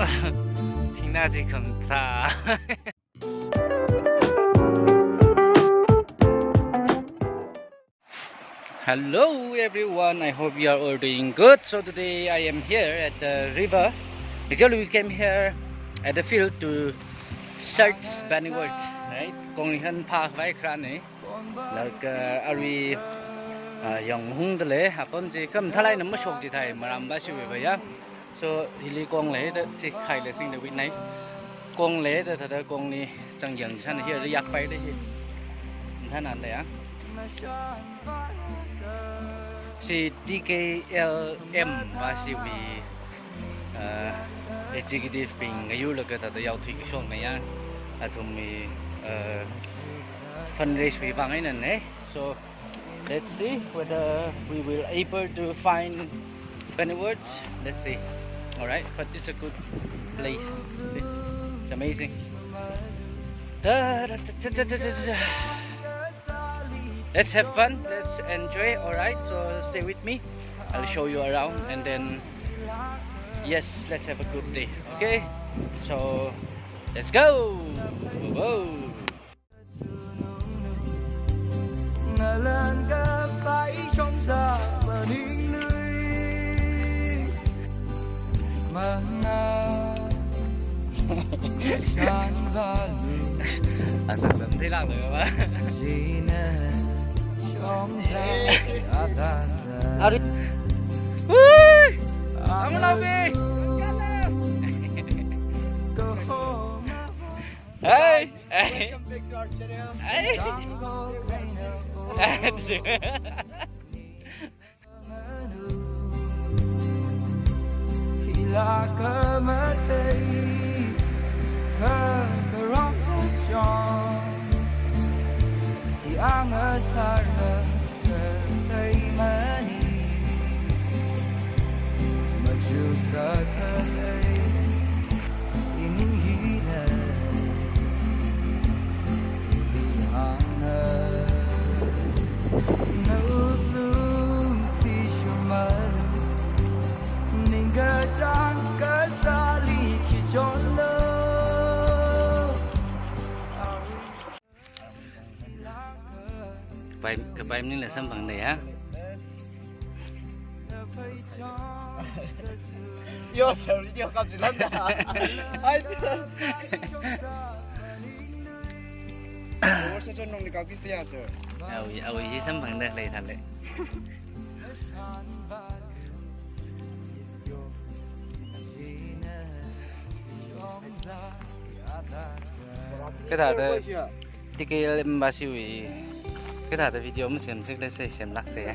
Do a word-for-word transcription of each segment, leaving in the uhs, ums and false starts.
Thingna chi khangtha. Hello everyone, I hope you are all doing good. So today I am here at the river. Actually, we came here at the field to search Bennyward, right? Kongli han phākhavai kharāna. Laga arui, uh, yangmahungdalei, akon chi khamathā eina mashok chithai, maram va shiwui va ya. So, hili kong leida, chi khaila singda witnai. Kong leida, thāda kongli zangyan chān hi, ri yakpaida hi. Thānada ya. Chi T K L M va shiwui, uh, executive bing ngayurlaga thāda yaothui kashokna ya. Athumwui, uh, fundraise wui vang einana. So, let's see whether we will able to find Bennyward. Let's see. All right, but it's a good place. See? It's amazing. Da, da, da, da, da, da, da, da. Let's have fun. Let's enjoy. All right, so stay with me. I'll show you around, and then, yes, let's have a good day. Okay? So, let's go. Whoa. Asang dam thei lak lei ba. Ari. Wui! Ang labi. Hey! Hey! Welcome back to our channel. Hey! Kapai, kapai maningla samphangda ya. Yo, sorry, yo, kapchilanda. Ai. Sir, sir, nong ni kapkis tiya, sir. Awui, awui hi samphangda lei thālei. Kathāda T K L M va shiwui, kathāda video masem sik lei sei, semlak sei.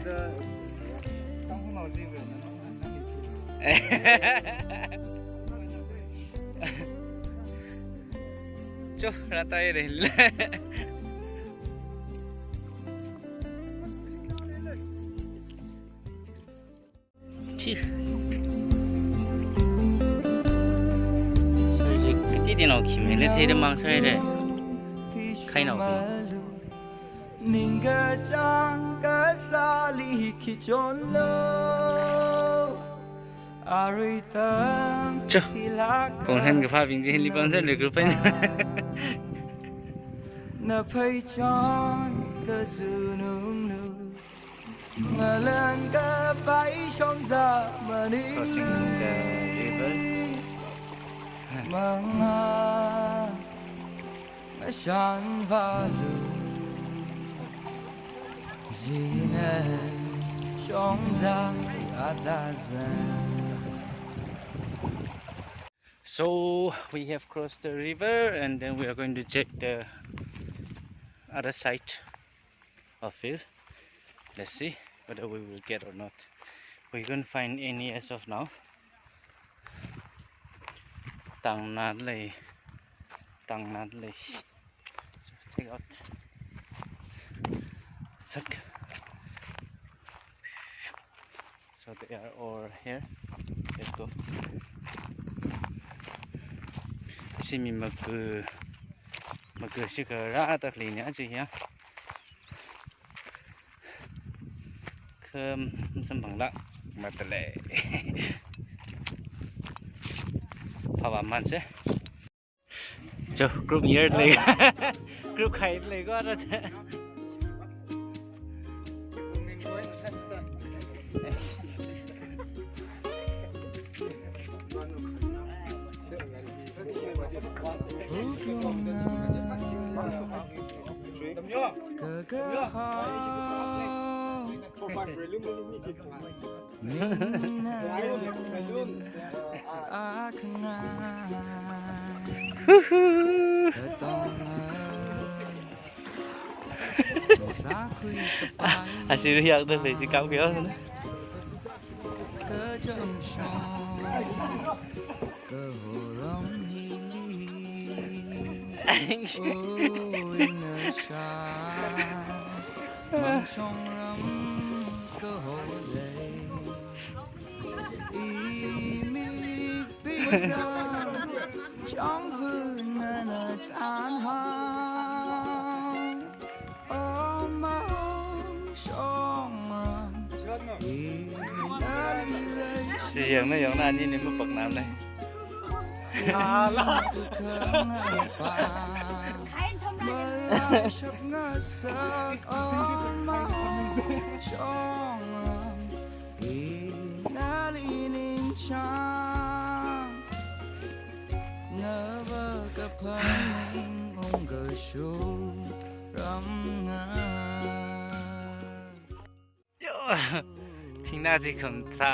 Cho, rātai rei. Chi. Sir, chi kati dinao khi mei le thei da mang sir le. Khai nao khi. Cho. Kong han kaphābing chi hili pam sir le group pen. Crossing the river. So we have crossed the river and then we are going to check the other side of it. Let's see whether we will get or not. We couldn't find any as of now. Tangnat lei, tangnat lei. So check out. Sak. So they are all here. Let's go. Chi mi maga, maga shikha rātak lei ni achi ya. Kham samphangla matalei. Phāvāmānse. Cho, group year lei. Group khai lei ko ara. Huhu. Asi riak da lei si kau kyo. Yangna, yangna, ani ni mapaknam lei. Yo, thingna chi khamathā.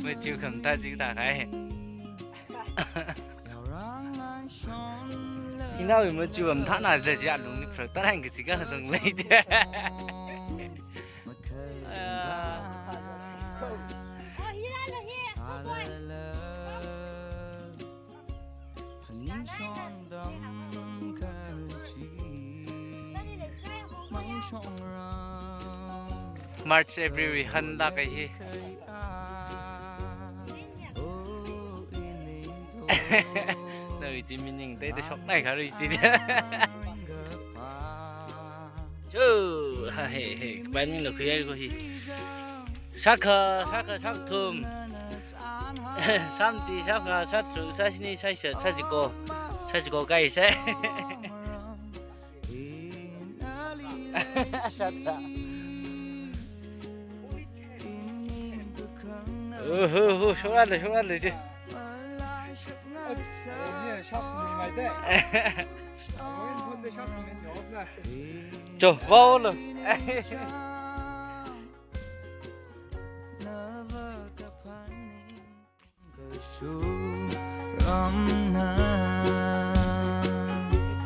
Machu khamathā chi kathā kahai. Thingna wui machu khamathāna da chi alungli pharātā hāng kachi kazang lei de. Ah. March April wui hanlāk kahai hi. Nawui chi meaning teida shoknai kharui chi. Cho, ha, he, he, kapai ming lo kuyai ko hi. Shākha, shākha, shākathum. Shāmati, shāmangā, shātharuk, shāshini, shāshat, shāchiko. Shāchiko kahaisai. Shātharā. Oho, ho, shokra le, shokra le chi. Cho, vao lo. It's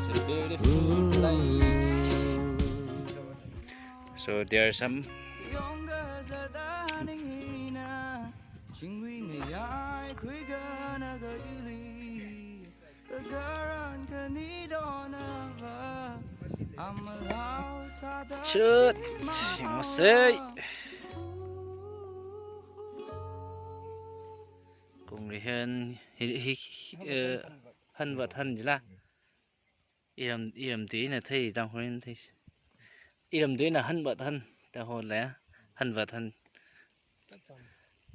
a beautiful place. So there are some. Chut, yangmasei. Kongri han, hi, hi, eh, hanvat han jila. Iram, iram tuina thei, Tangkhul eina thei. Iram tuina hanvat han, ta ho le, hanvat han.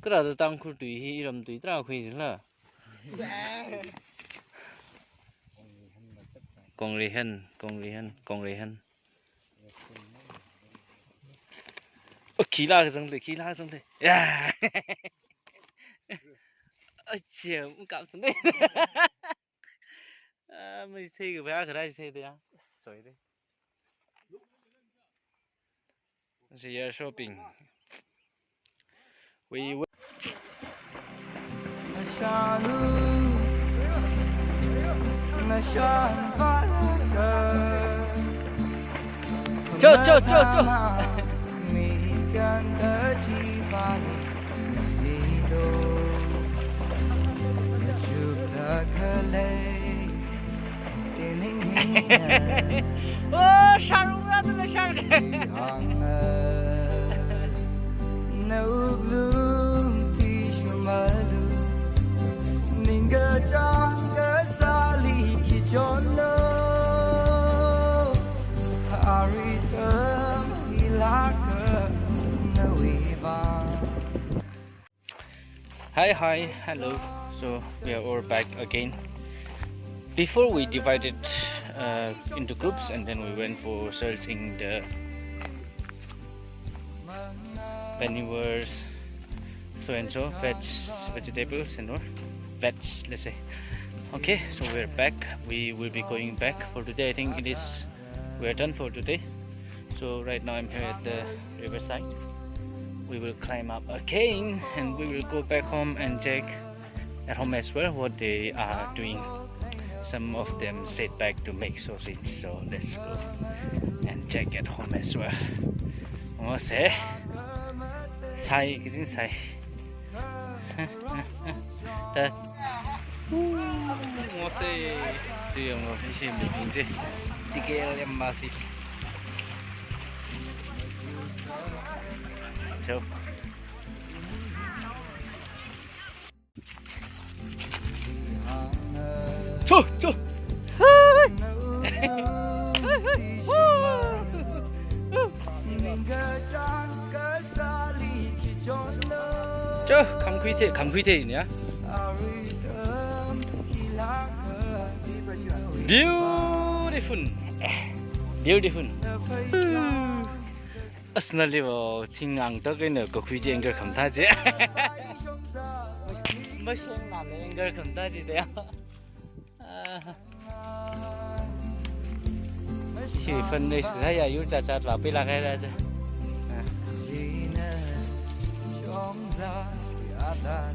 Kara da Tangkhul tui hi iram tui tarākha khuijila. Kongri han, kongri han, kongri han. Oh, khila kazang le, khila kazang le. Ya. Achia, mukap sang le. Ah, mei thei ka ba kara thei de ya. Sorry de. This is your shopping. We will. Cho, cho, cho, cho. Oh, sharuk ra tu le sharuk. Hi, hi, hello. So we are all back again. Before we divided uh, into groups, and then we went for searching the manures, so and so, veg, vegetables and all, veg, let's say. Okay, so we're back. We will be going back for today. I think it is, we're done for today. So right now I'm here at the riverside. We will climb up again and we will go back home and check at home as well what they are doing. Some of them stayed back to make sausage. So let's go and check at home as well. Ngose. Sai, kizing sai. Ta. Ngose. Chi yong ngose, mi bing chi. T K L M masi. So. Chu, chu. Hai. Chu, kham khuithe, kham khuithe nia. Beautiful. Beautiful. As nali wo, thing ang to kei no, kakhui chi angle khamathā chi. Masheng nali angle khamathā chi de. Ah. Chi fun ni sa ya yu cha cha la pi la kai la cha. Ah.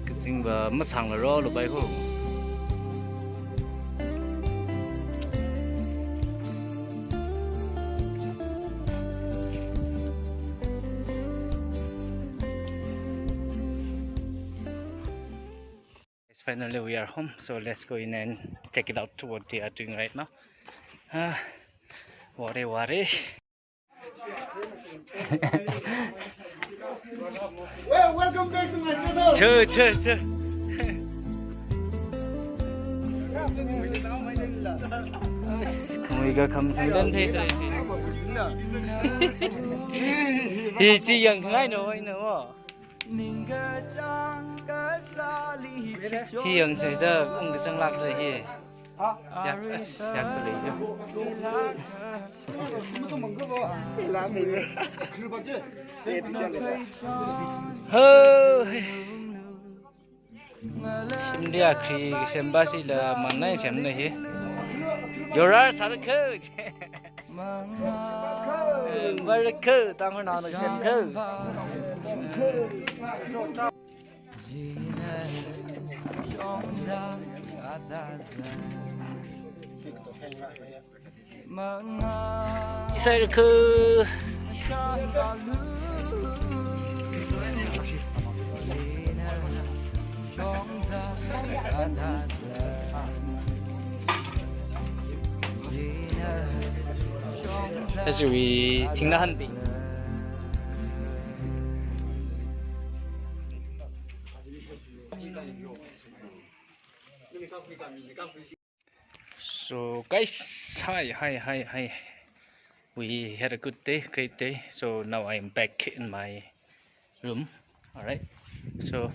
Kazing va masang la ro lo bai ho. Finally, we are home, so let's go in and check it out what they are doing right now. Ah, worry, worry. Well, welcome back to my channel. Chu, chu, chu. Khamui ka kham kham dan thei thei. Hi chi yang ngai no, oi no. Hi yang sai da, ung ka chang lak da hi. Ya, as, ya ka lei jo. Ho. Shimli akhri semba sila manai semna hi. Yora sarkho. Barkho, tanghur nana semkho. Isai kho. As we think the hunting. So guys, hi, hi, hi, hi. We had a good day, great day. So now I'm back in my room. All right. So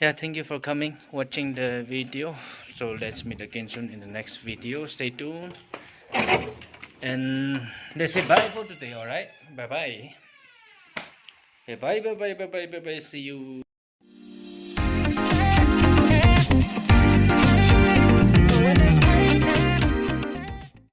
yeah, thank you for coming, watching the video. So let's meet again soon in the next video. Stay tuned. And let's say bye for today, all right? Bye bye. Okay, bye, bye, bye, bye, bye, bye, bye. See you.